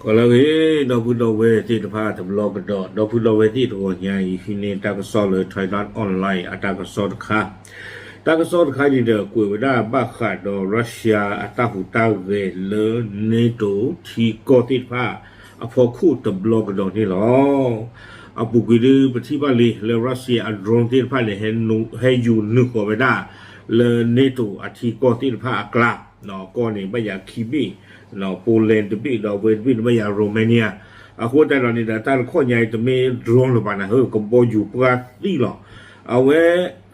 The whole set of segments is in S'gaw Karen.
ကလၢဂ့ၤ ဒီပုၢ်ဒီဝဲၢ်သ့ၣ်တဖၣ်တဘျီကဒီး, ဒီပုၢ်ဒီဝဲၢ်သ့ၣ်တဂီၤညါအံၤ ဟံးန့ၢ်တၢ်ကစီၣ်လၢ Thairath Online အတၢ်ကစီၣ်တခါ, တၢ်ကစီၣ်တခါန့ၣ်ဒီး ကွဲးဝဲဒၣ်ဘၣ်ဃးဒီး Russia အတၢ်ဟူးတၢ်ဂဲၤလၢ NATO ထံကီၢ်သ့ၣ်တဖၣ် အဖီခိၣ်တဘျီကဒီးန့ၣ်လီၤ. အပူၤကွံာ်ဒုးပထံၣ်ဘၣ်လံ လၢ Russia အ drone သ့ၣ်တဖၣ်န့ၣ် ဟဲယူၤနုာ်ဃီၤဝဲဒၣ် လၢ NATO အထံကီၢ်သ့ၣ်တဖၣ်အကျါ, ကီၢ်န့ၣ်ဘၣ်ယၤခံဘ့ၣ်, Poland တဘ့ၣ် ဒီးအဝဲတဘ့ၣ်န့ၣ်ဘၣ်ယၤ Romania, အဃိသတးဒီးန့ၣ်ဒီး တၢ်တခီညါအံၤ တမ့ၢ် drone လၢၤဘၣ်နၤဧၢ, ကဘီယူၤပှၢ်သံလီၤ. အဝဲ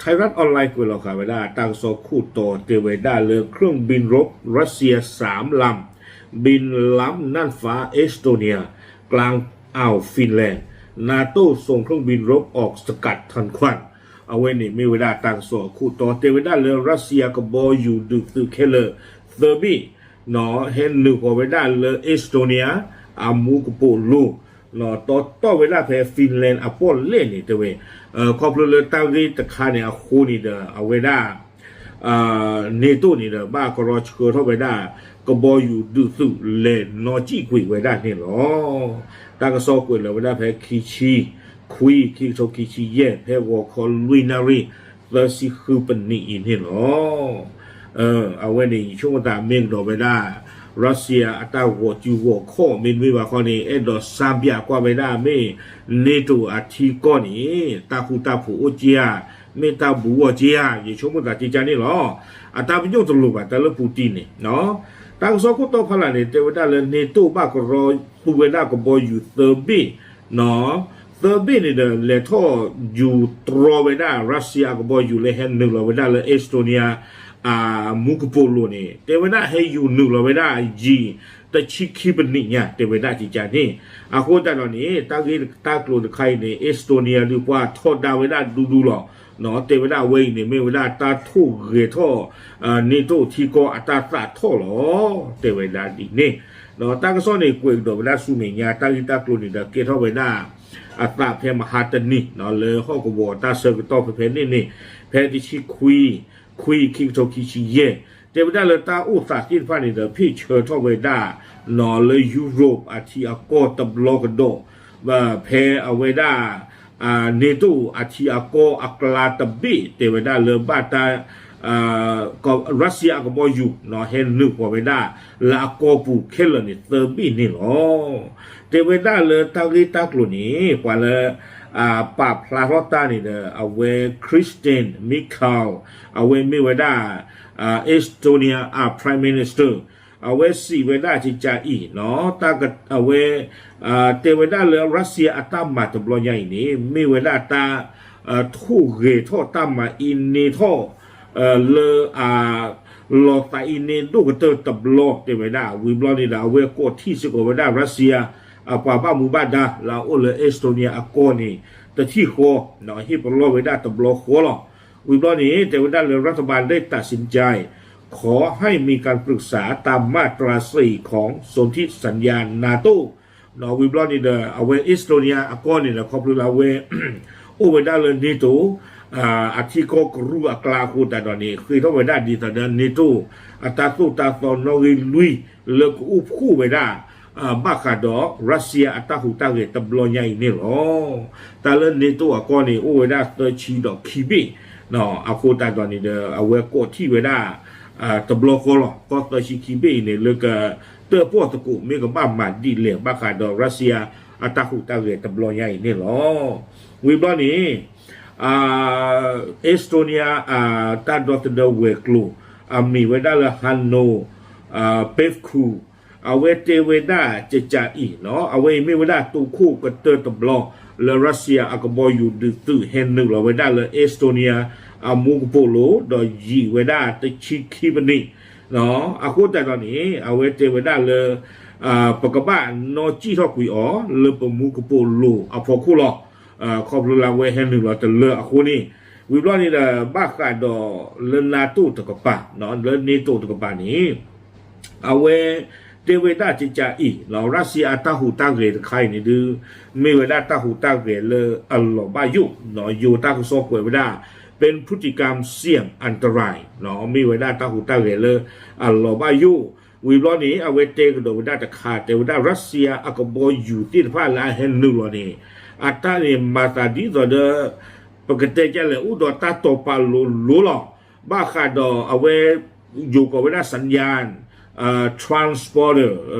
Thairath Online ကွဲးလီၤဃာ်ဝဲဒၣ် တၢ်ကစီၣ်ခိၣ်တီ တဲဝဲဒၣ်လၢ เครื่องบินรบรัสเซียสามลำ บินล้ำน่านฟ้าเอสโตเนีย กลางอ่าวฟินแลนด์ NATO ส่งเครื่องบินรบออกสกัดทันควัน အဝဲန့ၣ်မ့ၢ်ဝဲဒၣ်တၢ်ကစီၣ်အခိၣ်တီ တဲဝဲဒၣ်လၢ Russia ကဘီယူၤဒုးသုးခဲလၢာ်သၢဘ့ၣ် ဟဲနုာ်ဃီၤဝဲဒၣ်လၢ Estonia အမူကပိာ်လိၤ, တီတီၢ်ဝဲဒၣ်ဖဲ Finland အပီၣ်လဲၣ်န့ၣ်တဲဝဲ, ခီဖျိလၢတၢ်ဂ့ၢ်တခါန့ၣ်အဃိန့ၣ်ဒီး အဝဲဒၣ် NATO န့ၣ်ဒီး ဘၣ်ကရီဆှၢထီၣ်ဝဲဒၣ် ကဘီယူၤဒုးသုးလဲၤနီၣ်စံၣ်ကွံာ်ဝဲဒၣ်န့ၣ်လီၤ. တၢ်ကစီၣ်ကွဲးလၢာ်ဝဲဒၣ်ဖဲခံဆံခွံ ခံကထိခံဆံယဲၢ် ဖဲဂီၤခီလွံၢ်နၣ်ရံၣ် သၢဆံဃုပနံးအံၤန့ၣ်လီၤ. အဝဲန့ၣ် ယဆိကမိၣ်သးမ့ၢ်ကဒီးဝဲဒၣ် Russia အတၢ်ဂီၤစုဂီၤခီၣ်မ့တမ့ၢ်ဘၣ်ခီန့ၣ် အဲၣ်ဒိးစါဘၣ်ကွၢ်ဝဲဒၣ်မ့ၢ် NATO အထံကီၢ်န့ၣ် တၢ်ဃူတၢ်ဖိးအိၣ်က့ဧါ, မ့ၢ်တၢ်ဘူးအီၤက့ဧါ, ယဆိကမိၣ်သးကကန့ၣ်လီၤ. အတၢ်ပညိၣ်တလိၤဘၣ် တၢ်လၢ Putin န့ၣ် တၢ်ကစီၣ်ခိၣ်တီဖီလာ်န့ၣ် တဲဝဲဒၣ်လၢ NATO ဘၣ်ကရီသူဝဲဒၣ်ကဘီယူၤသၢဘ့ၣ်, သၢဘ့ၣ်န့ၣ်ဒီး လဲၤထီၣ်ယူၤတြီဝဲဒၣ် Russia အကဘီယူၤလၢဟဲနုာ်လီၤဝဲဒၣ်လၢ Estonia အမူကပိာ်လိၤန့ၣ် တဲဝဲဒၣ်ဟဲယူၤနုာ်လီၤဝဲဒၣ်ယံာ် တဆံခံပနံးညါ တဲဝဲဒၣ်ကကန့ၣ်. အဃိသတးဒီးန့ၣ် တၢ်ဂ့ၢ်တၢ်ကျိၤတခါအံၤန့ၣ် Estonia ဒုးပှၤထီဒါဝဲဒၣ်ဒူဒူလီၤ. တဲဝဲဒၣ်အဝဲအံၤန့ၣ် မ့ၢ်ဝဲဒၣ်တၢ်ထိၣ်ဂဲၤထီၣ် NATO ထံကီၢ်အတၢ်သးထီၣ်လီၤ. တဲဝဲဒၣ်ဒ်န့ၣ်, ဒီးတၢ်ကစီၣ်န့ၣ် ကွဲးကဒီးဝဲဒၣ်ဆူမဲာ်ညါ တၢ်ဂ့ၢ်တၢ်ကျိၤန့ၣ်ဒီး ကဲထီၣ်ဝဲဒၣ်အသးဖဲမဟါတနံၤ လၢဟီၣ်ကဝီၤတၢ်ဆၢကတီၢ်ဖဲဖဲန့ၣ်န့ၣ် ဖဲတဆံခွံ ခွံ ခံကထိခံဆံယဲၢ် တဲဝဲဒၣ်လၢတၢ်အိၣ်သးသ့ၣ်တဖၣ်န့ၣ်ဒီး ဖ့ၣ်ဆၢထီၣ်ဝဲဒၣ် လၢ Europe အထံအကီၢ်တဘျီကဒီး ဖဲအဝဲဒၣ် NATO အထံအကီၢ်အကျါတဘ့ၣ် တဲဝဲဒၣ်လၢဘၣ်တၢ် Russia အကဘီယူၤ ဟဲနုာ်ဃီၤဝဲဒၣ် လၢအကီၢ်ပူၤခဲလၢာ်န့ၣ် သၢဘ့ၣ်န့ၣ်လီၤ. တဲဝဲဒၣ်လၢတၢ်ဂ့ၢ်တၢ်ကျိၤန့ၣ် ပှၤလၢ ပာ်ဖျါထီၣ်တၢ်န့ၣ်ဒီး အဝဲ Kristen Michal အဝဲမ့ၢ်ဝဲဒၣ် Estonia အ Prime Minister အဝဲစံးဝဲဒၣ်ကကအံၤ အဝဲ တဲဝဲဒၣ်လၢ Russia အတၢ်မၤတဘျီညါအံၤန့ၣ် မ့ၢ်ဝဲဒၣ်တၢ် ထိၣ်ဂဲၤထီၣ်တၢ်မၤအံးန့ၢ်ထီၣ် လၢအ လီၤသးအံးန့ၢ်ဒိၣ်ကတၢၢ်တဘျီ တဲဝဲဒၣ် ဝံၤဘျီန့ၣ်ဒီး အဝဲကိးထီၣ်စ့ၢ်ကီးဝဲဒၣ် Russia အပှၤဘၣ်မူဘၣ်ဒါ လၢအအိၣ်လၢ Estonia အကီၢ်န့ၣ် တထံၣ်ဃီ ဟ့ၣ်ပလီၢ်ဝဲဒၣ်တဘျီဃီလီၤ. ဝံၤဘျီန့ၣ် တဲဝဲဒၣ်လၢ รัฐบาลได้ตัดสินใจ ขอให้มีการปรึกษาตามมาตราสี่ของสนธิสัญญา NATO ဝံၤဘျီန့ၣ်ဒီး အဝဲ Estonia အကီၢ်န့ၣ်ဒီး ခီဖျိလၢအဝဲ အိၣ်ဝဲဒၣ်လၢ NATO အထံကီၢ်ကရူၢ်အကျါအဃိသတးဒီးန့ၣ် ဃ့ထီၣ်ဝဲဒၣ်ဒ်သိးဒီး NATO အတၢ်သိၣ်တၢ်သီနီၣ်ဂံၢ်လွံၢ် လၢကအိၣ်ဖှိၣ်ဝဲဒၣ် ဘၣ်ဃးဒီး Russia အတၢ်ဟူးတၢ်ဂဲၤတဘျီညါအံၤန့ၣ်လီၤ. တၢ်လၢ NATO အကီၢ်န့ၣ် အိၣ်ဝဲဒၣ်သၢဆံဒီးခံဘ့ၣ် အဃိသတးဒီးန့ၣ်ဒီး အဝဲကိးထီၣ်ဝဲဒၣ် တဘျီဃီလီၤ. ကီၢ်သၢဆံခံဘ့ၣ်အံၤန့ၣ် လၢကတၢၣ်ပီၣ်သကိး မ့ၢ်ကဘၣ်မၤဒ်လဲၣ် ဘၣ်ဃးဒီး Russia အတၢ်ဟူးတၢ်ဂဲၤတဘျီညါအံၤန့ၣ်လီၤ. ဝံၤဘျီန့ၣ် Estonia တၢ်ဒီသဒၢဝဲၤကျိၤ အမံၤဝဲဒၣ်လၢ Hanno Pevkur အဝဲတဲဝဲဒၣ်ကကအံၤ အဝဲအံၤမ့ၢ်ဝဲဒၣ်တိခိၣ်ကတၢၢ်တဘျီ လၢ Russia အကဘီယူၤဒုးသုးဟဲနုာ်လီၤဝဲဒၣ်လၢ Estonia အမူကပိာ်လိၤ ဒီးယံာ်ဝဲဒၣ်တဆံခံပနံး အဃိသတးဒီးန့ၣ် အဝဲတဲဝဲဒၣ်လၢ ပကဘၣ်နီၣ်စံၣ်ထီၣ်ကွံာ်အီၤ လၢပမူကပိာ်လိၤအဖီခိၣ်လီၤ. ခီဖျိလၢအဝဲဟဲနုာ်လီၤတလၢအဃိန့ၣ် ဝံၤဘျီန့ၣ်ဒီး ဘၣ်ဃးဒီးလၢ NATO တကပၤ လၢ NATO တကပၤန့ၣ် အဝဲတဲဝဲဒၣ်ကကအံၤ Russia အတၢ်ဟူးတၢ်ဂဲၤတခါအံၤန့ၣ်ဒုး မ့ၢ်ဝဲဒၣ်တၢ်ဟူးတၢ်ဂဲၤလၢအလီၤဘၣ်ယိၣ် ယိၤတၢ်ကစီၣ်ကွဲးဝဲဒၣ် เป็นพฤติกรรมเสี่ยงอันตราย မ့ၢ်ဝဲဒၣ်တၢ်ဟူးတၢ်ဂဲၤလၢအလီၤဘၣ်ယိၣ် ဝံၤဘျီန့ၣ် အဝဲတဲကဒီးဝဲဒၣ်တခါ တဲဝဲဒၣ် Russia အကဘီယူၤသ့ၣ်တဖၣ်လၢအဟဲနုာ်လီၤန့ၣ် အတၢ်န့ၣ်မၤသးဒ်သိးဒီး ပကတဲကလဲၣ် အိၣ်ဒီးတၢ်တိာ်ပာ်လိၤလိၤလီၤ. ဘၣ်ဃးဒီးအဝဲ ယိၤကိးဝဲဒၣ် สัญญาณ transponder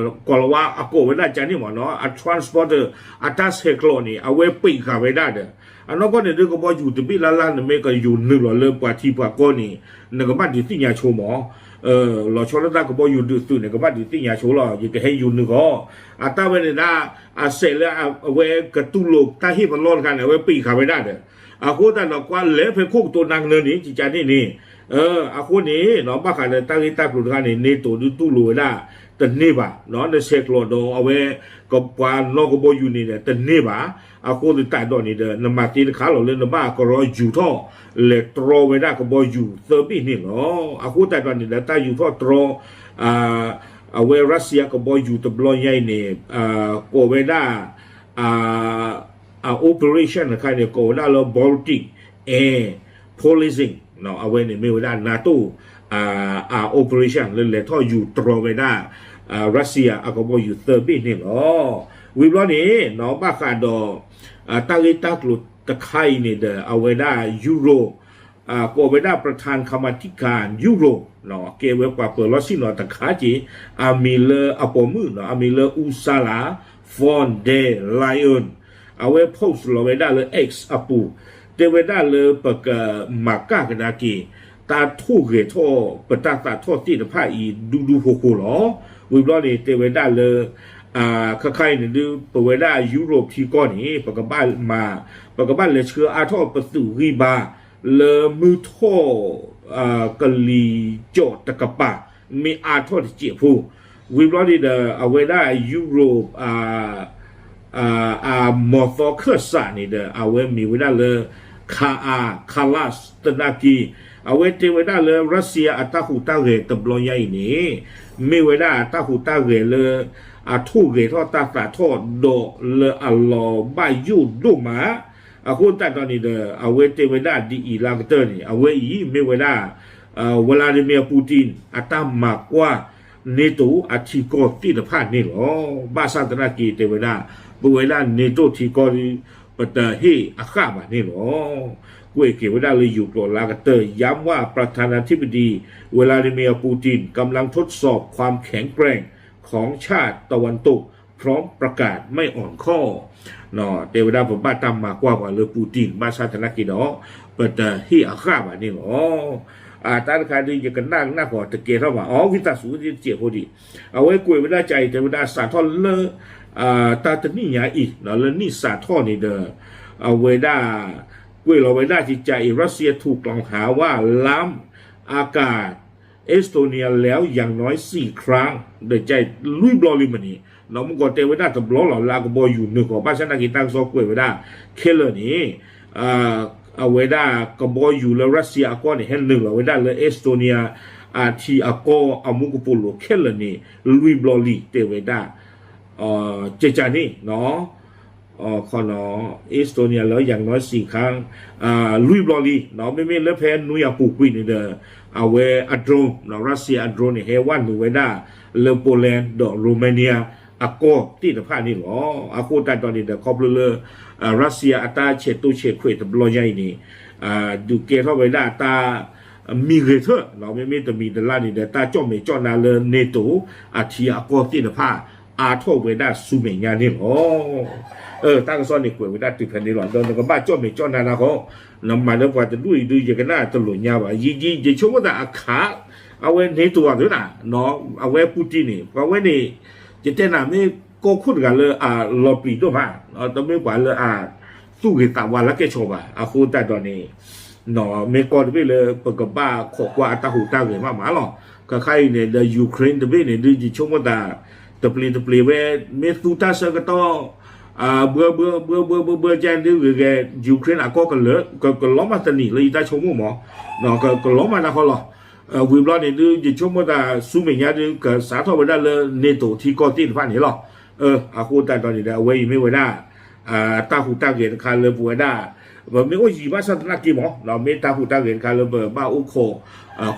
ကိးလၤဝါအကိးဝဲဒၣ်ကန့ၣ်မ့ၢ်နီၤ အ transponder အတၢ်ဆဲးကျိးန့ၣ် အဝဲပံးဃာ်ဝဲဒၣ်ဒီး အနီၢ်ကီၢ်န့ၣ်ဒုး ကဘီယူၤတဘ့ၣ်လၢ်လၢ် နမ့ၢ်ကယူၤနုာ်လီၤလၢပှၤထံပှၤကီၢ်န့ၣ် နကဘၣ်ဒုးသ့ၣ်ညါဆိမ့ၢ် လီၤဆီဒၣ်တၢ်ကဘီယူၤဒုးသုးန့ၣ် ကဘၣ်ဒုးသ့ၣ်ညါဆိလီၤ ယကဟဲယူၤနုာ်ဃီ အတၢ်ဝဲန့ၣ်ဒၣ် အစဲးလၢအဝဲကတူၢ်လိာ်တၢ်ဟ့ၣ်ပလီၢ်တခါန့ၣ် အဝဲပံးဃာ်ဝဲဒၣ်ဒီး အဃိသတးဒီးကွၢ်လဲၤဖဲခိၣ်ကတိၤနၤကနၢန့ၣ် ကကန့ၣ်န့ၣ် အဃိန့ၣ် ဘၣ်ဃးဒီးတၢ်ဂ့ၢ်တၢ်ကျိၤတခါန့ၣ် NATO ဒုးတူၢ်လိာ်ဝဲဒၣ်တန့ၢ်ဘၣ် နဆဲးကျိးဒီးအဝဲ ပှၤနီၣ်ကဘီယူၤန့ၣ်ဒီးတန့ၢ်ဘၣ် အဃိသတးဒီးန့ၣ်ဒီး နမၤသ့တခါလီၤလၢနဘၣ်ကရီယူၤထီၣ် လဲၤတြီဝဲဒၣ်ကဘီယူၤသၢဘ့ၣ်န့ၣ်လီၤ. အဃိသတးဒီးန့ၣ်ဒီး တၢ်ယူၤထီၣ်တြီ အဝဲ Russia ကဘီယူၤတဘျီညါအံၤန့ၣ် ကိးဝဲဒၣ် အ operation တခါန့ၣ် ကိးဝဲဒၣ်လၢ Baltic Air Policing အဝဲန့ၣ်မ့ၢ်ဝဲဒၣ် NATO အ operation လၢလဲၤထီၣ်ယူၤတြီဝဲဒၣ် Russia အကဘီယူၤသၢဘ့ၣ်န့ၣ်လီၤ. ဝံၤဘျီန့ၣ် ဘၣ်ဃးဒီး တၢ်ဂ့ၢ်တၢ်ကျိၤတခါအံၤန့ၣ်ဒီး အဝဲဒၣ် Europe ကိးဝဲဒၣ် ประธานกรรมาธิการ Europe ကဲဝဲပှၤပၢၤလီၢ်ဆ့ၣ်နီၤတခါက့ၤ အမံၤလၢအပိာ်မုၣ် အမံၤလၢ Ursula von der Leyen အဝဲ post လီၤဝဲဒၣ်လၢ X အပူၤ တဲဝဲဒၣ်လၢပကမၤကၢ်ကဒါက့ၤ တၢ်ထိၣ်ဂဲၤထီၣ်ပတၢ်သးထီၣ်သ့ၣ်တဖၣ်အံၤ ဒူဒူဃိဃိလီၤ. ဝံၤဘျီန့ၣ် တဲဝဲဒၣ်လၢ ခါခါအံၤန့ၣ်ဒုး ပဝဲဒၣ် Europe ထံကီၢ်န့ၣ် ပကဘၣ်မၤ ပကဘၣ်လဲၤဆှၢအါထီၣ်ပသုးဂံၢ်ဘါ လၢမုၢ်ထီၣ် ကလံၤကၠီၣ်တကပၤ မ့ၢ်အါထီၣ်တစဲးဖိ ဝံၤဘျီန့ၣ်ဒီး အဝဲဒၣ် Europe အ အ အ မီၤသီခၢၣ်စးန့ၣ်ဒီး အဝဲမ့ၢ်ဝဲဒၣ်လၢ Kaja Kallas သနာ်က့ အဝဲတဲဝဲဒၣ်လၢ Russia အတၢ်ဟူးတၢ်ဂဲၤတဘျီညါအံၤန့ၣ် မ့ၢ်ဝဲဒၣ်တၢ်ဟူးတၢ်ဂဲၤလၢ အထိၣ်ဂဲၤထီၣ်တၢ်သးထီၣ်ဒီးလၢအလီၤဘၣ်ယိၣ်ဒိၣ်မး အဃိသတးဒီးန့ၣ်ဒီး အဝဲတဲဝဲဒၣ်ဒ်အံၤလၢကတၢၢ်န့ၣ် အဝဲအံၤမ့ၢ်ဝဲဒၣ် Vladimir Putin အတၢ်မၤကွၢ် NATO အထံကီၢ်သ့ၣ်တဖၣ်န့ၣ်လီၤ. ဘၣ်ဆၣ်သနာ်က့တဲဝဲဒၣ် ပဝဲဒၣ် NATO ထံကီၢ်ဒီး ပတဟ့ၣ်အဃၣ်ဘၣ်န့ၣ်လီၤ. ကွဲးက့ၤဝဲဒၣ်လၢယူၤကျိာ်လၢကတၢၢ် ย้ำว่าประธานาธิบดี วลาดิเมียร์ ปูติน กำลังทดสอบความแข็งแกร่งของชาติตะวันตก พร้อมประกาศไม่อ่อนข้อ တဲဝဲဒၣ်ပဘၣ်တၢ်မၤကွၢ်ပှၤလၢ Putin ဘၣ်ဆၣ်သနာ်က့ဒီး ပတဟ့ၣ်အဃၣ်ဘၣ်န့ၣ်လီၤ. တၢ်တခါဒ်ယကနၣ်နၢ်ကီးတကဲထီၣ်ဘၣ် အီ ဝံသးစူၤတစဲးဖိဒံး အဝဲကွဲးဝဲဒၣ်ကၠၤအံၤ တဲဝဲဒၣ်စးထီၣ်လၢ တၢ်တနံၣ်ညါအံၤ လၢနံၣ်စးထီၣ်န့ၣ်ဒီး အဝဲဒၣ် ကွဲးလီၤဝဲဒၣ်ကၠၤအံၤ Russia ถูกกล่าวหาว่าล้ำอากาศ เอสโตเนียแล้วอย่างน้อยสี่ครั้ง ဒီးကၠၤအံၤလွံၢ်ဘျီလံမ့ၢ်န့ၣ် နီၢ်မူကီးတဲဝဲဒၣ်တဘျီလီၤ လၢအကဘီယူၤနုာ်ဃီ ဘၣ်ဆၣ်သနာ်က့တၢ်ကစီၣ်ကွဲးဝဲဒၣ်ခဲလၢာ်န့ၣ် အဝဲဒၣ်ကဘီယူၤလၢ Russia အကီၢ်န့ၣ် ဟဲနုာ်လီၤဝဲဒၣ်လၢ Estonia အထံအကီၢ်အမူကပိာ်လိၤခဲလၢာ်န့ၣ် လွံၢ်ဘျီလံ တဲဝဲဒၣ် ကကန့ၣ် ခီနီၤ Estonia လၢ อย่างน้อยสี่ครั้ง လွံၢ်ဘျီလံ မ့မ့ၢ်လၢဖဲနွံအပူၤကွံာ်န့ၣ်ဒီး အဝဲအ drone Russia အ drone န့ၣ် ဟဲဝဲနုာ်ဝဲဒၣ်လၢ Poland ဒီး Romania အကီၢ်သ့ၣ်တဖၣ်န့ၣ်လီၤ. အဃိသတးဒီးန့ၣ်ဒီး ခီဖျိလၢ Russia အတၢ်ဆဲးတိၢ်ဆဲးခွဲးတဘျီညါအံၤန့ၣ် ဒုးကဲထီၣ်ဝဲဒၣ်တၢ် မံၤဂဲၤထၢၣ် မ့မ့ၢ်တမံၤတလၢ်န့ၣ်ဒီး တၢ်ကၠီၣ်မဲာ်ကၠီၣ်နါလၢ NATO အထံအကီၢ်သ့ၣ်တဖၣ် အါထီၣ်ဝဲဒၣ်ဆူမဲာ်ညါန့ၣ်လီၤ. တၢ်ကစီၣ်န့ၣ်ကွဲးဝဲဒၣ်တုၤဖဲန့ၣ်လီၤ. ဒီးနကဘၣ်ကၠီၣ်မဲာ်ကၠီၣ်နါနၤဃီ နမၤလၢပှၤတဒူၣ်အံၤဒုး ယကနၣ်တလိာ်ညါဘၣ် ယံာ်ယံာ် ယဆိကမိၣ်သးအခါ အဝဲ NATO အသး အဝဲ Putin န့ၣ် ပှၤဝဲန့ၣ် ယတဲနၤမ့ၢ်ကီၢ်ခိၣ်တဂၤလၢအလီၤပျံၤဒိၣ်မး တမ့ၢ်ပှၤလၢအသူၣ်ဂ့ၤသးဝါလၢကဲၣ်ဆိးဘၣ် အဃိသတးဒီးန့ၣ် မ့ၢ်ကီၢ်တဘ့ၣ်လၢပကဘၣ်ခိးကွၢ်အတၢ်ဟူးတၢ်ဂဲၤမးမးလီၤ. ခဲခါအံၤန့ၣ်ဒီး Ukraine တဘ့ၣ်န့ၣ်ဒုး ယဆိကမိၣ်သး တပျ့ၤတပျ့ၤဝဲ မ့ၢ်သူတၢ်ဆၢကတီၢ် ဘှၢဘှၢဘှၢဘှၢဘှၢဘှၢကဲဒုးဂ့ၤဂ့ၤ Ukraine အကီၢ်ကလၢာ် ကလီၤမၢ်တနံၤလၢယတၢ်ဆိကမိၣ်မး ကလီၤမၢ်နၤဃီလီၤ. ဝံၤဘျီန့ၣ်ဒုး ယဆိကမိၣ်သးဆူမဲာ်ညါဒုး ကစးထီၣ်ဝဲဒၣ်လၢ NATO ထံကီၢ်သ့ၣ်တဖၣ်န့ၣ်လီၤ. အဃိသတးဒီးန့ၣ်ဒီး အဝဲအံၤမ့ၢ်ဝဲဒၣ် တၢ်ဟူးတၢ်ဂဲၤတခါလၢပဝဲဒၣ် ပမ့ၢ်အိၣ်ယံၤဘၣ်ဆၣ်သနာ်က့မး မ့ၢ်တၢ်ဟူးတၢ်ဂဲၤတခါလၢပဘၣ်အိၣ်ခိး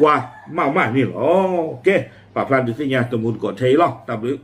ကွၢ်မးမးန့ၣ်လီၤ. ကဲ ပာ်ဖျါဒုးသ့ၣ်ညါတမူတကိးထဲအံၤလီၤ. တၢ်ဘျုး